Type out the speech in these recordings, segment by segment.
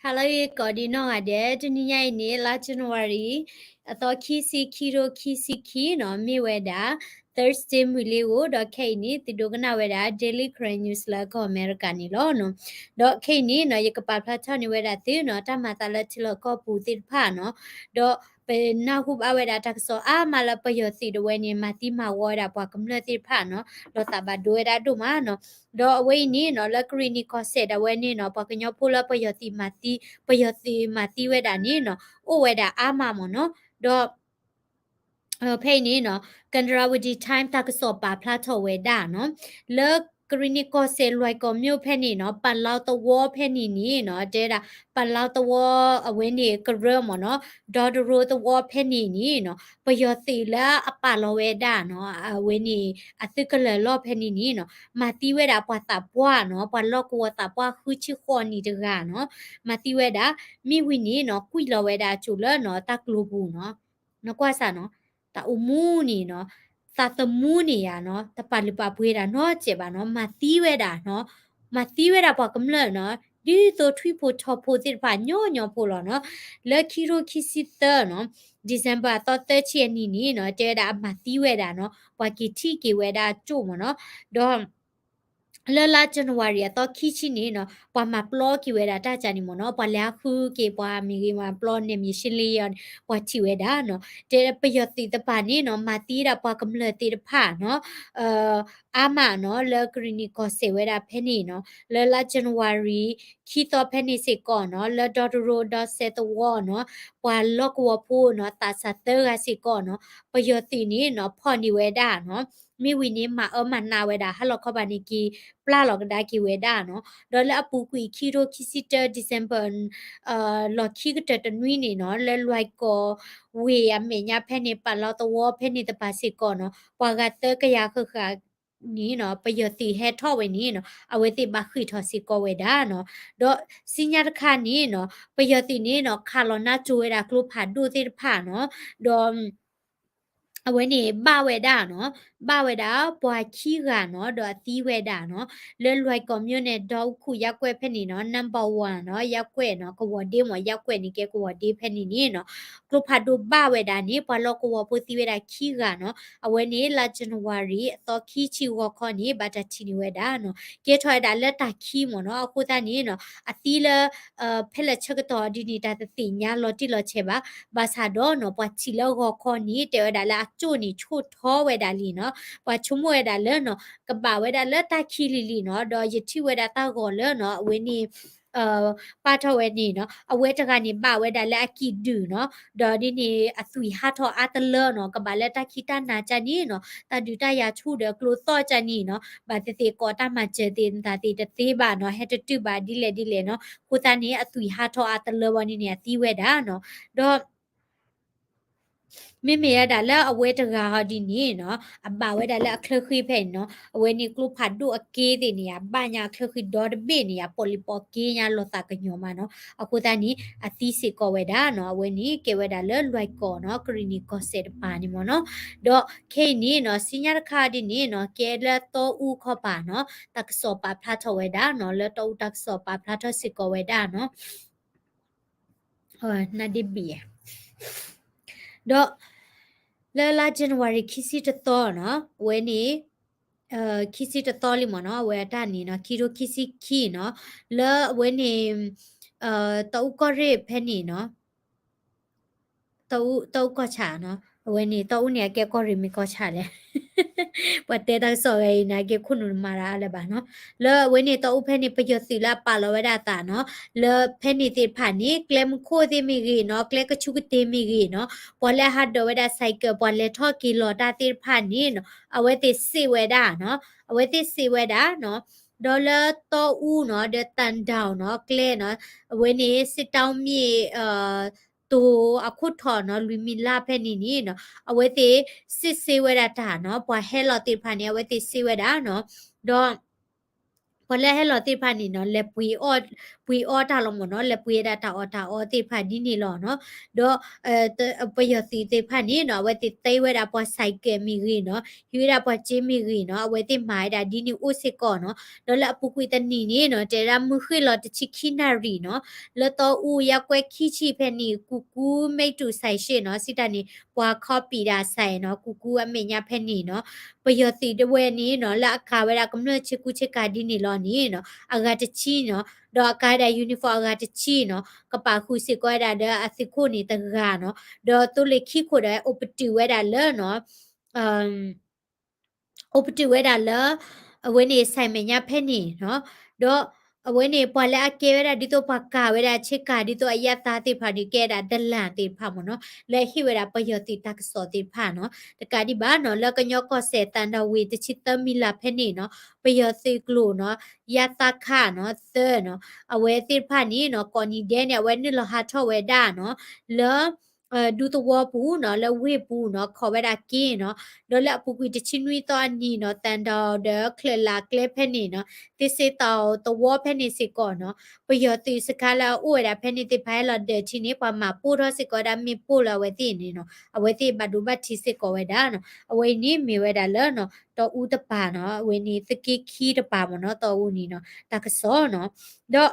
ဟါလၢအဂ့ၤကိးဒံးနီၢ်ဂၤဒဲး, တနံၤညါအံၤန့ၣ် လါ January အသီခံဆံခံ ခံထိခံဆံခံနီၤ, မ့ၢ်ဝဲဒၣ် Thursday မုၢ်လ့ၤဧိၤ, ဒီးခဲအံၤန့ၣ် သုဒိကနၣ်ဝဲဒၣ် Daily Karen News လၢကီၢ်အမဲရကၤန့ၣ်လီၤ. ဒီးခဲအံၤန့ၣ်နီၤ ယကပာ်ဖျါထီၣ်န့ၢ်ဝဲဒၣ်သုနီၤ တၢ်မၤသးလၢထံလီၢ်ကီၢ်ပူၤသ့ၣ်တဖၣ်နီၤ, ဒီးပနၢ်ဟူဘၣ်ဝဲဒၣ်တၢ်ကစီၣ်အါမးလၢပယီၤသုးဒၣ်ဝဲန့ၣ် မၤသံမၤဝီဝဲဒၣ်ပှၤကမျၢၢ်သ့ၣ်တဖၣ်နီၤ, ဒီးသးဘၣ်ဒိဝဲဒၣ်ဒိၣ်မးနီၤ. ဒီးအဝဲအံၤန့ၣ်နီၤ လၢကရံၣ်နံၣ်ကီၢ်စဲၣ်ဒၣ်ဝဲန့ၣ်နီၤ ပှၤကညီဖိလၢပယီၤသုးမၤသံ, ပယီၤသုးမၤသံဝဲဒၣ်န့ၣ်နီၤ အိၣ်ဝဲဒၣ်အါမးမ့ၢ်နီၤ. ဒီး ဖဲအံၤန့ၣ်နီၤ Kandarawadi Times တၢ်ကစီၣ်ပာ်ဖျါထီၣ်ဝဲဒၣ်နီၤ, လၢကရံၣ်နံၣ်ကီၢ်စဲၣ် လွဲၢ်ကီၢ်မၠိၣ်ဖဲန့ၣ်နီၤ ပလီသဝီဖဲန့ၣ်န့ၣ်နီၤ တဲဝဲဒၣ် ပလီသဝီအဝဲန့ၣ်ကရၢမ့ၢ်နီၤ, ဒီတရိသဝီဖဲန့ၣ်န့ၣ်နီၤ ပယီၤသုးလၢအပာ်လီၤဝဲဒၣ်နီၤ အဝဲန့ၣ် အသုးကလၢၤလီၢ်ဖဲန့ၣ်န့ၣ်နီၤ မၤသံဝဲဒၣ်ပှၤသးပှၢ်နီၤ, ပှၤလီၢ်ကဝီၤသးပှၢ်ဃုဆံဃိးနံၣ်တဂၤနီၤ, မၤသံဝဲဒၣ် မ့ၢ်ဝံၤန့ၣ်နီၤ ကွံာ်လီၤဝဲဒၣ်အစိၤလၢနီၤ တၢ်ကျိၤပူၤနီၤ. နကွၢ်စ့ၢ်နီၤ, တၢ်အိၣ်မူန့ၣ်နီၤ, သးသမူန့ၣ်ယါနီၤ, တပာ်လုၢ်ပာ်ပှ့ၤဒၣ်နီတစဲးဘၣ်နီၤ, မၤသံဝဲဒၣ်နီၤ, မၤသံဝဲဒၣ်ပှၤကမျၢၢ်နီၤ, ဒ်သိးထွံၣ်ဖိထိးဖိသ့ၣ်တဖၣ်ညီညီဖိလီၤနီၤ. လၢခံထိခံဆံသၢနီၤ December အသီသၢဆံအနံၤန့ၣ်နီၤ တဲဝဲဒၣ်အမၤသံဝဲဒၣ်နီၤ, ပှၤက့ၤထံၣ်က့ၤဝဲဒၣ်အစိၣ်မ့ၢ်နီၤ, ဒီး လၢလါ January အသီခံဆံန့ၣ်နီၤ ပှၤမၤပျီက့ၤဝဲဒၣ်တၢ်ကါန့ၣ်မ့ၢ်နီၤ, ပှၤလဲၤဟးဃုက့ၤပှၤမ့ၢ်ဂ့ၤ မၤပျီ နယ်မြေရှင်းလင်းရေး အီၤန့ၣ် ပှၤထံၣ်ဝဲဒၣ်နီၤ, တဲပယီၤသုးတပၤန့ၣ်နီၤ မၤသံဒၣ်ပှၤကမျၢၢ်သ့ၣ်တဖၣ်နီၤ, အါမးနီၤ လၢကရံၣ်နံၣ်ကီၢ်စဲၣ်ဝဲဒၣ်ဖဲန့ၣ်နီၤ, လၢလါ January ခံသီဖဲန့ၣ်စ့ၢ်ကီးနီၤ လၢဒီတရိဒီစဲးသဝီနီၤ ပှၤလီၢ်ကဝီၤဖိနီၤ သးစၢ်သၢဂၤစ့ၢ်ကီးနီၤ ပယီၤသုးန့ၣ်နီၤ ဖီၣ်န့ၢ်ဝဲဒၣ်နီၤ မ့ၢ်ဝံၤန့ၣ် မၤအၢမၤနးဝဲဒၣ် ဟါလီၤခီဘၣ်န့ၣ်က့ၤ ပျၢ်လီၤကဒါက့ၤဝဲဒၣ်နီၤ, ဒီးလၢအပူၤကွံာ်ခံထိခံဆံတၢ December လီၢ်ခံကတၢၢ်တနွံန့ၣ်နီၤ လၢလွဲၢ်ကီၢ်ဝ့ၢ်အမဲာ်ညါဖဲန့ၣ် ပလီသဝီဖဲန့ၣ်တပၤစ့ၢ်ကီးနီၤ ပှၤဂၤသၢကယၤဃၣ်ဃၣ်န့ၣ်နီၤ ပယီၤသုးဟဲထီၣ်ဝဲန့ၣ်နီၤ အဝဲသ့ၣ်ဘၣ်ဃ့ၢ်ထီၣ်စ့ၢ်ကီးဝဲဒၣ်နီၤ, ဒီးစံညါတခါန့ၣ်နီၤ ပယီၤသုးန့ၣ်နီၤ ခးလီၤနါစိၤဝဲဒၣ်ကျိဖးဒိၣ်သ့ၣ်တဖၣ်နီၤ, ဒီး အဝဲန့ၣ်ဘၣ်ဝဲဒၣ်နီၤ, ဘၣ်ဝဲဒၣ်ပှၤခံဂၤနီၤ ဒီးအသံဝဲဒၣ်နီၤ, လၢလွဲၢ်ကီၢ်မၠိၣ်န့ၣ် ဒီအူခိၣ်ယၢ်ကွဲၢ်ဖဲန့ၣ်နီၤ number one နီၤ ယၢ်ကွဲၢ်နီၤ ကဝီၤဒ့မ့ၢ် ယၢ်ကွဲၢ်န့ၣ်ကဲကဝီၤဒ့ဖဲန့ၣ်န့ၣ်နီၤ, ကျိဖးဒိၣ်ဘၣ်ဝဲဒၣ်န့ၣ် ပှၤလီၢ်ကဝီၤဖိသံဝဲဒၣ်ခံဂၤနီၤ, အဝဲန့ၣ်လါ January အသီခံဆံဂီၤခီန့ၣ် ဘၣ်တၢ်ထံၣ်န့ၢ်ဝဲဒၣ်နီၤ, ကဲထီၣ်ဝဲဒၣ်လၢတၢ်ခံမ့ၢ်နီၤ, အဃိသတးန့ၣ်နီၤ အသံလၢ ဖဲလဲၣ်ဆၢကတီၢ်ဒ်န့ၣ် တၢ်တသ့ၣ်ညါလီၤတံၢ်လီၤဆဲးဘၣ်, ဘၣ်ဆၣ်ဒီးနီၤ ပှၤထံၣ်လၢဂီၤခီန့ၣ် တဲဝဲဒၣ်လၢအစိၣ်န့ၣ် ဆိၣ်ထီဝဲဒၣ်လံနီၤ, ပှၤဆိကမိၣ်ဝဲဒၣ်လၢနီၤ ကဘၣ်ဝဲဒၣ်လၢတၢ်ခံလံၤလံနီၤ, ဒီးယထံၣ်ဝဲဒၣ်တၢ်ဂီၤလၢနီၤ အဝဲန့ၣ် ပာ်ထီၣ်ဝဲန့ၣ်နီၤ, အဝဲတဂၤန့ၣ် ဘၣ်ဝဲဒၣ်လၢအကံၣ်ဒုၣ်နီၤ, ဒီးဒ်န့ၣ် အသွံၣ်ဟးထီၣ်အါတလၢနီၤ, ကဘၣ်လၢတၢ်ခံးတၢ်နၤကၢ်န့ၣ်နီၤ, တၢ်ဒုးတၢ်ယၤဆူၣ်ဒီးကျိသီၣ်ကၢ်န့ၣ်နီၤ, ဘၣ်သ့ၣ်သ့ၣ်ကိးတၢ်မၤစၢၤသ့ၣ်တဖၣ်သ့ၣ်တသ့ဘၣ်နီၤ, ဟဲတတုာ်ဘၣ်ဒ်လဲၣ်ဒ်လဲၣ်နီၤ, အဃိသတးန့ၣ် အသွံၣ်ဟးထီၣ်အါတလၢဝဲန့ၣ်န့ၣ် အသံဝဲဒၣ်နီၤ, ဒီး မ့မ့ၢ်ဝဲဒၣ်လၢအဝဲတဂၤဟီဒ်န့ၣ်နီၤ, အဘၣ်ဝဲဒၣ်လၢအချၢဃံဖဲန့ၣ်နီၤ, အဝဲန့ၣ်ကျိဖးဒိၣ်အက့သ့ၣ်န့ၣ် အဘၣ်ညါအချၢဃံဒီတဘ့ၣ်န့ၣ် အပိာ်လံပိာ်က့ညါလီၤသးကညီၤမးနီၤ, အဃိသတးန့ၣ် အသံစ့ၢ်ကီးဝဲဒၣ်နီၤ, အဝဲန့ၣ်ကဲဝဲဒၣ်လၢလွဲၢ်ကီၢ်နီၤ, ကရံၣ်နံၣ်ကီၢ်စဲၣ်တပၤန့ၣ်မ့ၢ်နီၤ, ဒီးခဲအံၤန့ၣ်နီၤ, စံညါတခါဒ်န့ၣ်နီၤ, ကဲလၢတီအူခီပၤနီၤ, တၢ်ကစီၣ်ပာ်ဖျါထီၣ်ဝဲဒၣ်နီၤ, လၢတီအူတၢ်ကစီၣ်ပာ်ဖျါထီၣ်စ့ၢ်ကီးဝဲဒၣ်နီၤ နဒ့ဘ့ၣ်ဧါ, ဒီး လၢလါ January ခံဆံတသီနီၤ, အဝဲန့ၣ် ခံဆံတသီလံမ့ၢ်နီၤ, အဝဲအတၢ်န့ၣ်နီၤ, ခံထိခံဆံခံနီၤ, လၢအဝဲန့ၣ် တီအူကီၢ်ရ့ၣ်ဖဲန့ၣ်နီၤ, တီအူကီၢ်ဆၣ်နီၤ, အဝဲန့ၣ် တီအူန့ၣ် အကဲကီၢ်ရ့ၣ်မ့ၢ်ကီၢ်ဆၣ်လဲၣ်, ပှၤတဲတၢ်ကစီၣ်ဝဲအံၤန့ၣ် အကဲခိၣ်နူာ်တမၤတၢ်အါလၢၤဘၣ်နီၤ, လၢအဝဲန့ၣ် တီအူဖဲန့ၣ် ပယီၤသုးလၢအပာ်လီၤဝဲဒၣ်အသးနီၤ, လၢဖဲန့ၣ်သ့ၣ်တဖၣ်န့ၣ် ကျဲမုၢ်ခိၣ်သ့ၣ်မ့ၢ်ဂ့ၤနီၤ, ကျဲကဆူးကတ့ၢ်မ့ၢ်ဂ့ၤနီၤ, ပှၤလၢအဟးဒိးဝဲဒၣ် ဆိုင်ကယ် ပှၤလဲၤထီၣ်က့ၤလီၤတၢ်သ့ၣ်တဖၣ်န့ၣ်နီၤ, အဝဲသ့ၣ်စံးဝဲဒၣ်နီၤ, အဝဲသ့ၣ်စံးဝဲဒၣ်နီၤ, ဒီးလၢတီအူနီၤ, ဒီးတၢ်ဒၢနီၤ, ကျဲနီၤ, အဝဲန့ၣ် စစ်တောင်းမြစ် တိၤအခိၣ်ထီၣ်နီၤ, လွံၢ်မံၤလါဖဲန့ၣ်န့ၣ်နီၤ, အဝဲသ့ၣ်စံးစ့ဝဲဒၣ်တၢ်နီၤ, ပှၤဟဲလီၤသ့ၣ်တဖၣ်န့ၣ် အဝဲသ့ၣ်စံးဝဲဒၣ်နီၤ, ဒီး ပှၤလၢအဟဲလီၤသ့ၣ်တဖၣ်န့ၣ်နီၤ လဲၤပှ့ၤအီၣ်, ပှ့ၤအီၣ်တၢ်လီၤမ့ၢ်နီၤ, လဲၤပှ့ၤဝဲဒၣ်တၢ်အီၣ်တၢ်အီသ့ၣ်တဖၣ်ဒ်န့ၣ်လီၤနီၤ. ဒီး ပယီၤသုးသ့ၣ်တဖၣ်န့ၣ်နီၤ အဝဲသ့ၣ်သ့ဝဲဒၣ်ပှၤ ဆိုင်ကယ် မ့ၢ်ဂ့ၤနီၤ, ဟံးဝဲဒၣ်ပှၤစ့မ့ၢ်ဂ့ၤနီၤ, အဝဲသ့ၣ်မၤဝဲဒၣ်ဒ်န့ၣ်အိၣ်စ့ၢ်ကီးနီၤ. ဒီးလၢအပူၤကွံာ်တနံၤန့ၣ်နီၤ တဲဝဲဒၣ်မုၢ်ဃ့ၢ်လီၤတဆံခံနၣ်ရံၣ်နီၤ, လၢတီအူအရပ်ကွက် ခံဆံဖဲန့ၣ် ကူကူမိတ်တူဆိုင်ရှေ့နီၤ, စံးတၢ်န့ၣ် ပှၤ copy ဒၣ် ဆိုင် နီၤ, ကူကူအမဲာ်ညါဖဲန့ၣ်နီၤ. ပယီၤသုးတဝဲန့ၣ်နီၤ လၢအကၤဝဲဒၣ်ကမျၢၢ်ဆ့ကူဆ့ကၤဒ်န့ၣ်လီၤန့ၣ်နီၤ အဂၤတဆံနီၤ, ဒီးအကၤဝဲဒၣ် uniform အဂၤတဆံနီၤ, ကပာ်ဃုာ်စ့ၢ်ကီးဝဲဒၣ်ဒီးအသုးခိၣ်န့ၣ်တဂၤနီၤ, ဒီးသိလ့ၣ်ခံခိၣ်ဒီးအိၣ်ပတုာ်ဝဲဒၣ်လၢနီၤ အိၣ်ပတုာ်ဝဲဒၣ်လၢ အဝဲန့ၣ် ဆိုင် မဲာ်ညါဖဲန့ၣ်နီၤ, ဒီးအဝဲန့ၣ် ပှၤလၢအကဲဝဲဒၣ်ဒ်သိးပှၤကၤဝဲဒၣ်ဆ့ကၤ ဒ်သိးအရပ်သားသ့ၣ်တဖၣ်န့ၣ် ကဲဒၣ်ဒလၣ်သ့ၣ်တဖၣ်မ့ၢ်နီၤ, လၢအဟ့ၣ်ဝဲဒၣ်ပယီၤသုးတၢ်ကစီၣ်သ့ၣ်တဖၣ်နီၤ, တကးဒံးဘၣ်နီၤ လၢကညီကီၢ်စဲၣ် သံတောင်ဝေ တဆံသၢမံၤလးဖဲန့ၣ်နီၤ, ပယီၤသုးကျိာ်နီၤ ရပ်သားခနီၤ သၢနီၤ, အဝဲသ့ၣ်တဖၣ်န့ၣ်နီၤ ကိးနံၤဒဲးန့ၣ် အဝဲနုာ်လီၤဟးထီၣ်ဝဲဒၣ်နီၤ လၢ ဒူသဝီပူၤနီၤ လၢဝ့ၢ်ပူၤနီၤ ခိးဝဲဒၣ်က့နီၤ, ဒီးလၢအပူၤကွံာ်တဆံနွံသီအနံၤနီၤ သံတောင်ဒီးချၢၣ်လးကျဲဖဲန့ၣ်နီၤ သ့ၣ်စ့ၣ်တီၣ်သဝီဖဲန့ၣ်စ့ၢ်ကီးနီၤ, ပယီၤသုးစခါလၢအအိၣ်ဝဲဒၣ်ဖဲန့ၣ်သ့ၣ်တဖၣ် ဟဲလီၤဒၢးထံန့ၣ် ပှၤမၤပိၢ်ထီၣ်စ့ၢ်ကီးဝဲဒၣ်မ့ၣ်ပိၢ်လၢအဝဲသ့ၣ်န့ၣ်နီၤ, အဝဲသ့ၣ်ဘၣ်ဒိဘၣ်ထံးစ့ၢ်ကီးဝဲဒၣ်နီၤ, အဝဲအံၤန့ၣ်မ့ၢ်ဝဲဒၣ်လၢနီၤ တီအူတပၤနီၤ, အဝဲန့ၣ်သုးက့ခံတပၤမ့ၢ်နီၤ တီအူန့ၣ်နီၤ တၢ်ကစီၣ်နီၤ, ဒီး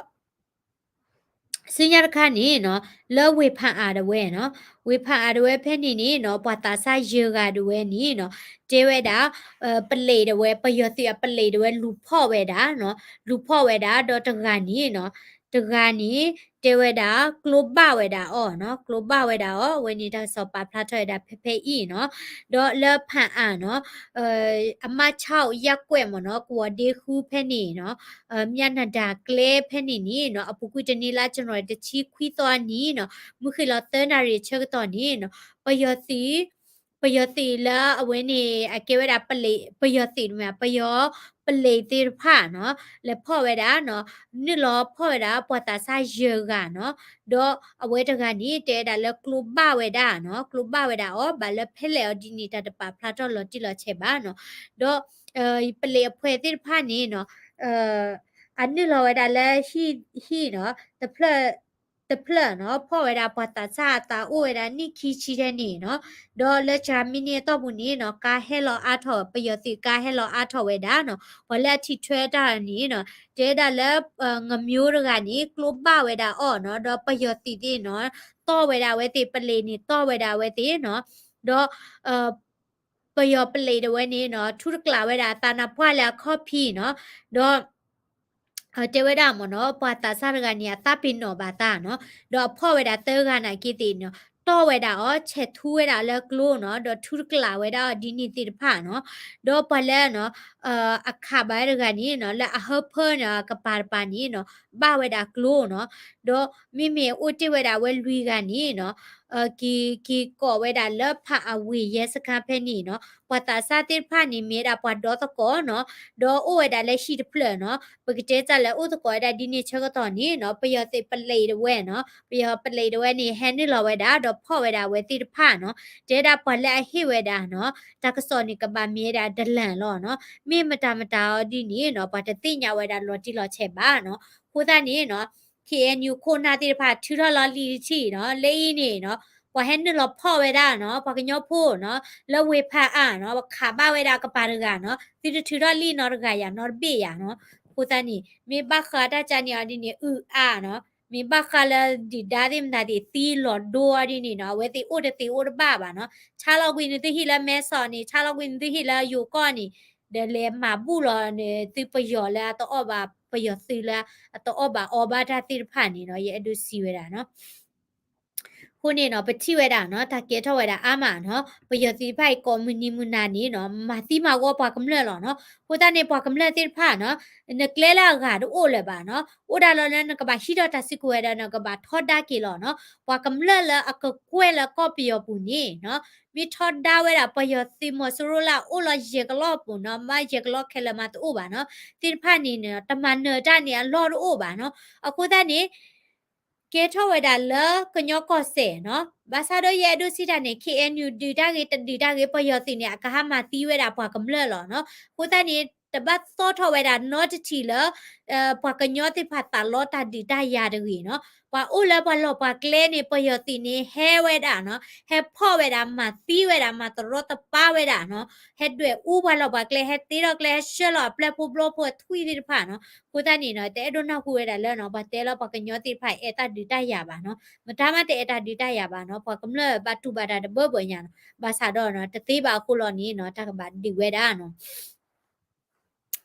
ဆူညါတခါန့ၣ်နီၤ လၢဝ့ၢ်ဖၣ်အၣ်ဒဝဲနီၤ, ဝ့ၢ်ဖၣ်အၣ်ဒဝဲဖဲန့ၣ်န့ၣ်နီၤ ပှၤသးစၢ်ယဲၢ်ဂၤဒဝဲန့ၣ်နီၤ တဲဝဲဒၣ် ပလံးဒဝဲ ပယီၤသုးအပလံးဒဝဲလူၤဖီၣ်ဝဲဒၣ်နီၤ, လူၤဖီၣ်ဝဲဒၣ် ဒီးတဂၤန့ၣ်နီၤ, တဂၤန့ၣ် တဲဝဲဒၣ် ကျိဘၣ်ဝဲဒၣ်အီၤနီၤ, ကျိဘၣ်ဝဲဒၣ်အီၤ အဝဲန့ၣ်တၢ်ကစီၣ်ပာ်ဖျါထီၣ်ဝဲဒၣ်ဖဲဖဲအံၤနီၤ, ဒီးလၢဖၣ်အၣ်နီၤ အမါဆီၣ်ယၢ်ကွဲးမ့ၢ်နီၤ ကဝီၤဒ့ဃုဖဲန့ၣ်နီၤ, မြနဒါကျဲဖဲန့ၣ်န့ၣ်နီၤ အပူၤကွံာ်တနံၤလါ ဇန်နဝါရီ တဆံခွံသီအနံၤနီၤ မုၢ်ဃ့ၢ်လီၤသၢနၣ်ရံၣ်အဆၢကတီၢ်န့ၣ်နီၤ ပယီၤသုး ပယီၤသုးလၢအဝဲန့ၣ် အကဲဝဲဒၣ်ပလံး ပယီၤသုးမ့ၢ် ပယီၤပလံးသ့ၣ်တဖၣ်နီၤ လဲၤဖီၣ်ဝဲဒၣ်နီၤ နုာ်လီၤဖီၣ်ဝဲဒၣ်ပှၤသးစၢ်ယဲၢ်ဂၤနီၤ, ဒီးအဝဲတဂၤန့ၣ် တဲဝဲဒၣ်လၢကျိဘၣ်ဝဲဒၣ်နီၤ ကျိဘၣ်ဝဲဒၣ်အီၤ ဘၣ်လၢဖဲလဲၣ်အီၤဒ်န့ၣ် တၢ်တပာ်ဖျါထီၣ်လီၤတံၢ်လီၤဆဲးဘၣ်နီၤ, ဒီး ပလံးအဖှဲးသ့ၣ်တဖၣ်န့ၣ်နီၤ အနုာ်လီၤဝဲဒၣ်လၢဟံၣ်နီၤ တဖျၢၣ် တဖျၢၣ်နီၤ ဖီၣ်ဝဲဒၣ်ပှၤသးစၢ်အသးအိၣ်ဝဲဒၣ်နံၣ်ခံဆံထဲန့ၣ်နီၤ, ဒီးလၢစှၤမံးနံးအတီၢ်ပူၤန့ၣ်နီၤ ကါဟဲလီၤအါထီၣ် ပယီၤသုးကါဟဲလီၤအါထီၣ်ဝဲဒၣ်နီၤ, ပှၤလၢအထံၣ်ထွဲတၢ်န့ၣ်နီၤ တဲဒၣ်လၢ ငမျိုးတဂၤန့ၣ် ကျိဘၣ်ဝဲဒၣ်အီၤနီၤ ဒီးပယီၤသုးသ့ၣ်နီၤ တီၢ်ဝဲဒၣ်အဝဲသ့ၣ် ပလံးန့ၣ်တီၢ်ဝဲဒၣ်အဝဲသ့ၣ်နီၤ, ဒီး ပယီၤပလံးဒဝဲန့ၣ်နီၤ ထူတကျးဝဲဒၣ်အသးနါပှၢ်လၢအခီၣ်ဖံးနီၤ, ဒီး တဲဝဲဒၣ်မ့ၢ်နီၤ ပှၤသးစၢ်တဂၤန့ၣ် အသးပ့ၤနီၣ်ဘၣ်သးနီၤ, ဒီးအဖီၣ်ဝဲဒၣ်သၢဂၤနာ်က့သ့ၣ်နီၤ တီၢ်ဝဲဒၣ်အီၤ ဆဲးထူဝဲဒၣ်လၢကျိနီၤ ဒီးထူတကျးဝဲဒၣ်အီၤဒ်န့ၣ်သ့ၣ်တဖၣ်နီၤ, ဒီးပှၤလၢနီၤ အခးဘၣ်ဝဲတဂၤန့ၣ်နီၤ လၢအဟၢဖၢန့ၣ် ကပၤတပၤန့ၣ်နီၤ ဘၣ်ဝဲဒၣ်ကျိနီၤ, ဒီးမ့မ့ၢ်အိၣ်တ့ၢ်ဝဲဒၣ်ဝဲလွံၢ်ဂၤန့ၣ်နီၤ က့ၤ က့ၤကိးဝဲဒၣ်လၢဖၣ်အၣ်ဝ့ၢ်ရဲစခန်းဖဲန့ၣ်နီၤ, ပှၤသးစၢ်သ့ၣ်တဖၣ်န့ၣ် မ့ၢ်ဝဲဒၣ်ပှၤဒီသကိးနီၤ, ဒီးအိၣ်ဝဲဒၣ်လၢဟံၣ်တဖျၢၣ်နီၤ, ပကတဲတၢ်လၢအိၣ်သကိးဝဲဒၣ်ဒ်န့ၣ်ဆၢကတီၢ်န့ၣ်နီၤ ပယီၤသုးပလံးဒဝဲနီၤ, ပယီၤပလံးဒဝဲန့ၣ် ဟဲနုာ်လီၤဝဲဒၣ် ဒီးဖီၣ်ဝဲဒၣ်အဝဲသ့ၣ်တဖၣ်နီၤ, တဲဒၣ်ပှၤလၢအဟ့ၣ်ဝဲဒၣ်နီၤ တၢ်ကစီၣ်န့ၣ် ကဘၣ်မ့ၢ်ဝဲဒၣ်ဒလၣ်လီၤနီၤ, မ့ၢ်မတၤမတၤအီၤဒ်န့ၣ်နီၤ ပှၤတသ့ၣ်ညါဝဲဒၣ်လီၤတံၢ်လီၤဆဲးဘၣ်နီၤ, အဃိသတးန့ၣ်နီၤ ခ့ၣ်အဲၣ်ယူၣ် ခိၣ်နၢ်သ့ၣ်တဖၣ် ထုးထီၣ်လီၤလံာ်တထံၣ်နီၤ, လၢအံၤန့ၣ်နီၤ ပှၤဟဲနုာ်လီၤဖီၣ်ဝဲဒၣ်နီၤ ပှၤကညီဖိနီၤ လၢဝ့ၢ်ဖၣ်အၣ်နီၤ ပခးဘၣ်ဝဲဒၣ်ကပၤတဂၤနီၤ သုတထုးထီၣ်လံာ်နီတဂၤယၤနီတဘ့ၣ်ယၤနီၤ, အဃိသတးန့ၣ် မ့ၢ်ဘၣ်ဃးတၢ်ကါန့ၣ်အီၤဒ်န့ၣ် အုၣ်အါနီၤ, မ့ၢ်ဘၣ်ဃးလၢဒုၣ်ဒါသ့ၣ်မတၤသ့ၣ်သံလီၤဒိအီၤဒ်န့ၣ်နီၤ အဝဲသ့ၣ်အိၣ်တသ့အိၣ်တဘၣ်ဘၣ်နီၤ, ဆါလီၤကွံာ်နသုဟံၣ်လၢမဲဆီးန့ၣ် ဆါလီၤကွံာ်နသုဟံၣ်လၢယိၤကီၢ်န့ၣ် ဒီးလဲၤမၤဘူၣ်လီၤန့ၣ် သုပယီၤလၢအတအီၣ်ဘၣ် ပယီၤသုးလၢအတအီၣ်ဘၣ်အီဘၣ်တၢ်သ့ၣ်တဖၣ်န့ၣ်နီၤ ယအဲၣ်ဒိးစံးဝဲဒၣ်နီၤ. အဃိန့ၣ်နီၤ ပထံၣ်ဝဲဒၣ်နီၤ တၢ်ကဲထီၣ်ဝဲဒၣ်အါမးနီၤ ပယီၤသုးတဖၣ်အံၤကိးမုၢ်နံၤမုၢ်နၤန့ၣ်နီၤ မၤသံမၤဝီပှၤကမျၢၢ်လီၤနီၤ. အဃိသတးန့ၣ် ပှၤကမျၢၢ်သ့ၣ်တဖၣ်နီၤ နကျဲလၢအဂၤတအိၣ်လၢၤဘၣ်နီၤ အိၣ်ဒၣ်လီၤလၢနကဘၣ်ဟံးထီၣ်တၢ်စုကဝဲၤဒီးနကဘၣ်ထီဒါက့ၤလီၤနီၤ. ပှၤကမျၢၢ်လၢအကကွဲၢ်လၢကီၢ်ပယီၤပူၤန့ၣ်နီၤ မ့ၢ်ထီဒါဝဲဒၣ်ပယီၤသုးမီၤစိရိၤလၢအအိၣ်လီၤယဲၢ်ကလီၢ်ပူၤနီၤ မ့ၢ်ယဲၢ်ကလီၢ်ခဲလၢာ်မးတအိၣ်ဘၣ်နီၤ သ့ၣ်တဖၣ်န့ၣ်နီၤ တမၤနၢၤတၢ်န့ၣ်အလီၢ်တအိၣ်ဘၣ်နီၤ. အဃိသတးန့ၣ် ကဲထီၣ်ဝဲဒၣ်လၢကညီကီၢ်စဲၣ်နီၤ ဘၣ်ဆၣ်ဒီးယအဲၣ်ဒိးစံးတၢ်န့ၣ် ခ့ၣ်အဲၣ်ယူၣ် ဒုးတၢ်ဂ့ၤတဒုးတၢ်ဂ့ၤ ပယီၤသုးန့ၣ် အကဟးမၤသံဝဲဒၣ်ပှၤကမျၢၢ်လီၤနီၤ. အဃိသတးန့ၣ် တဘၣ်သီၣ်ထီၣ်ဝဲဒၣ်နီတထံၣ်လၢ ပှၤကညီသ့ၣ်တဖၣ်သးလီတၢ်ဒုးတၢ်ယၤတဂ့ၤနီၤ. ပှၤအိၣ်လၢပှၤလီၢ်ပှၤကျဲန့ၣ် ပယီၤသုးန့ၣ် ဟဲဝဲဒၣ်နီၤ, ဟဲဖီၣ်ဝဲဒၣ် မၤသံဝဲဒၣ် မၤတရီတပါဝဲဒၣ်နီၤ, ဟဲဒွဲၣ်အူပှၤလီၢ်ပှၤကျဲ ဟဲတ့ထီၣ်ကျဲ ဟဲဆှၢလီၤအပျဲၢ်ဖိဘျီဖိအထွံၣ်သ့ၣ်တဖၣ်နီၤ. အဃိသတးန့ၣ်နီၤ တအဲၣ်ဒိးနၢ်ဟူဝဲဒၣ်လၢနီၤ ပှၤတဲလၢပှၤကညီသ့ၣ်တဖၣ်အဲၣ်တၢ်ဒုးတၢ်ယၤဘၣ်နီၤ, မတၤမးတအဲၣ်တၢ်ဒုးတၢ်ယၤဘၣ်နီၤ, ပှၤကမျၢၢ်ဘၣ်တူၢ်ဘၣ်တၢ်တဘၢဘၢညါနီၤ, ဘၣ်ဆၣ်ဒီးနီၤ တသ့ဘၣ်အဃိလီၤန့ၣ်နီၤ တၢ်ကဘၣ်ဒုးဝဲဒၣ်နီၤ.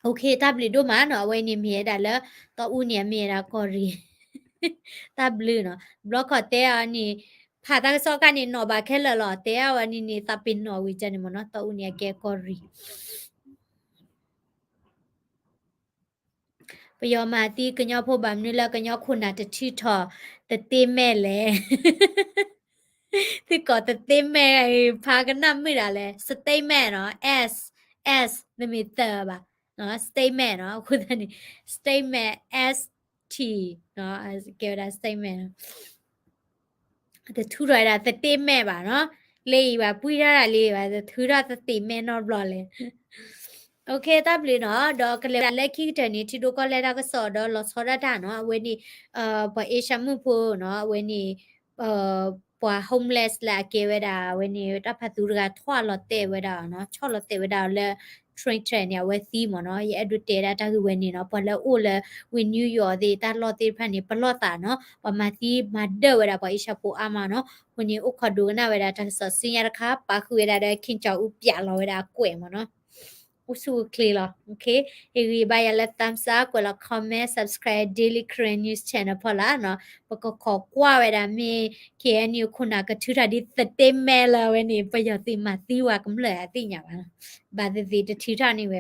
အိၣ်ခ့ တၢ်ဘျုးဒိၣ်မးနီၤ, အဝဲန့ၣ်မ့ၢ်ဝဲဒၣ်လၢ တီအူန့ၣ် အမ့ၢ်ဝဲဒၣ်ကီၢ်ရ့ၣ်, တၢ်ဘျုးနီၤ, ဘျီခီၣ်တဲအီၤန့ၣ် ဖးတၢ်ကစီၣ်ခါန့ၣ် နီၣ်ဘၣ်ခဲလၢာ်လီၤ, တဲအီၤဝဲန့ၣ်န့ၣ် သးပ့ၤနီၣ်ဝံၤကန့ၣ်မ့ၢ်နီၤ, တီအူန့ၣ် အကဲကီၢ်ရ့ၣ် ပယီၤမၤသံကညီဖိ ဘၣ်မနုၤလၢကညီခိၣ်နၢ်တထုးထီၣ် သတ့မဲာ်လဲၣ်. သုကိးသတ့မဲာ် ဖးကနၣ်မုာ်ဒၣ်လဲၣ်, statement နီၤ, S, S တမ့ၢ်သၢဘၣ်, statement နီၤ, အဃိသတးန့ၣ် statement, S T နီၤ, ကဲဝဲဒၣ် statement နီၤ. တထုးထီၣ်ဝဲဒၣ်သတ့မဲာ်ဘၣ်နီၤ, လၢအံၤဘၣ် ပှံၢ်ထီၣ်ဒၣ်လံဘၣ် တထုးထီၣ်သတ့မဲာ်နီတဘျီလဲၣ်. အိၣ်ခ့ တၢ်ဘျုးနီၤ, ဒီးကလဲၤဝဲဒၣ်လၢခံကတၢၢ်န့ၣ် ထံဒိၣ်ကီၢ်လဲၢ်တၢ်ကစီၣ်ဒီးလီၤဆီဒၣ်တၢ်နီၤ, အဝဲန့ၣ် ပှၤအ့ရှါမုၣ်ဖိနီၤ, အဝဲန့ၣ် ပှၤ homeless လၢအကဲဝဲဒၣ် အဝဲန့ၣ် တၢ်ဖးသူတဂၤ ဆီၣ်လီၤတဲာ်ဝဲဒၣ်နီၤ, ဆီၣ်လီၤတဲာ်ဝဲဒၣ်လၢ train track န့ၣ် အဝဲသံမ့ၢ်နီၤ, ယအဲၣ်ဒိးတဲဒၣ်တၢ်ဂ့ၢ်ဝဲန့ၣ်နီၤ, ပှၤလၢအိၣ်လၢ ဝ့ၢ် New York သ့ၣ် တၢ်လီၢ်သ့ၣ်တဖၣ်န့ၣ် ပလီၢ်သးနီၤ, ပှၤမၤသံမၤဒၢၣ်ဝဲဒၣ်ပှၤအ့ရှါဖိအါမးနီၤ, အဃိန့ၣ် အိၣ်ခိးဒိကနၣ်ဝဲဒၣ်တၢ်ကစီၣ်ဆူညါတခါ ပာ်ဃုာ်ဝဲဒၣ်ဒီး King ကၠီအူ ပၠးလီၤဝဲဒၣ်အကွဲးမ့ၢ်နီၤ. အိၣ်ဆူၣ်အိၣ်ချ့လီၤ. ဟ့ၣ်ဂံၢ်ဘါယၤလၢ thumbs up ကွဲးလီၤ comment, subscribe Daily Karen News Channel ဖီလာ်နီၤ, ပကခိးကွၢ်ဝဲဒၣ်မ့ၢ် K N U ခိၣ်နၢ်ကထုးထီၣ်ဒ်သတ့မဲာ်လၢအဝဲန့ၣ် ပယီၤသုးမၤသံဝဲကမျၢၢ်အသ့ၣ်ညါဘၣ်နီၤ, ဘၣ်သ့ၣ်သ့ၣ်တထုးထီၣ်န့ၢ်ဝဲ